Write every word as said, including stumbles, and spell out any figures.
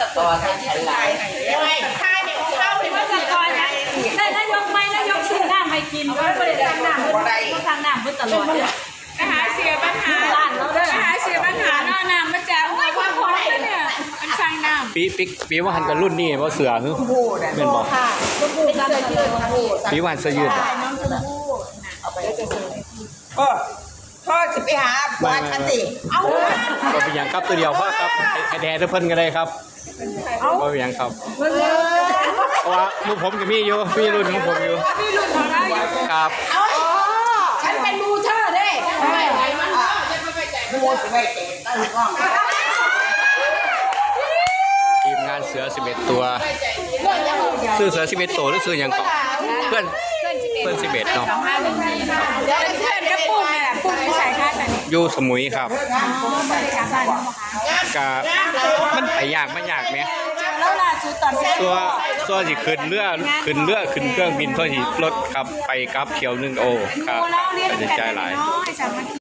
สะกอนให้ฉันหลาย ทายเนี่ยของเขาเนี่ยมันสะกอนนะ แต่นายกไม่นายกซื้อน้ำให้กินก็ไม่ได้สั่งน้ำเพิ่นบ่ได้สั่งน้ำเพิ่นตลอดเนี่ย ไปหาเสียปัญหา ร้านเราเด้อ ไปหาเสียปัญหาเนาะ น้ำมาจากเมืองพอได้เนี่ย มันสั่งน้ำ ปีปีปีว่าหันกับรุ่นนี้ว่าเสือหรือแม่นบอกค่ะ เป็นเสื้อยืดค่ะ ปีว่าหันเสื้อยืด ก็พ่อสิไปหาผัวฉันสิ เอา ก็เป็นอย่างครับตัวเดียวพ่อครับ ให้แด่ทุกคนก็ได้ครับ เอา ก็เป็นอย่างครับ เพราะว่าหมู่ผมก็มีอยู่ มีรุ่นของผมอยู่ มีรุ่นของเราอยู่ ครับ เอา ฉันเป็นหมู่เธอเด้ ไม่ไหวมันก็จะไปไปแจกหมู่สิไปแจกตั้งกล้อง ทีมงานเสือสิบเอ็ดตัว ซื้อเสือสิบเอ็ดตัวหรือซื้อหยังก่อน เพื่อน เพื่อนสิบเอ็ดเนาะ เดี๋ยวเป็นเพื่อนกับปุ้มนี่แหละ ปุ้มนิสัยคล้ายกันนี่ อยู่สมุยครับ อ๋อ บ่ได้กลับบ้านเนาะคะ กะมันไปยากมันยากแหม เจอแล้วล่าสุดตอนเช้า ตัวตัวสิขึ้นเรือ ขึ้นเรือ ขึ้นเครื่องบินตัวสิรถครับ ไปกลับเที่ยวหนึ่ง โอ้ครับ โอ้ เราเรียน ตัดสินใจหลาย กันเนาะ ไอ้สามวัน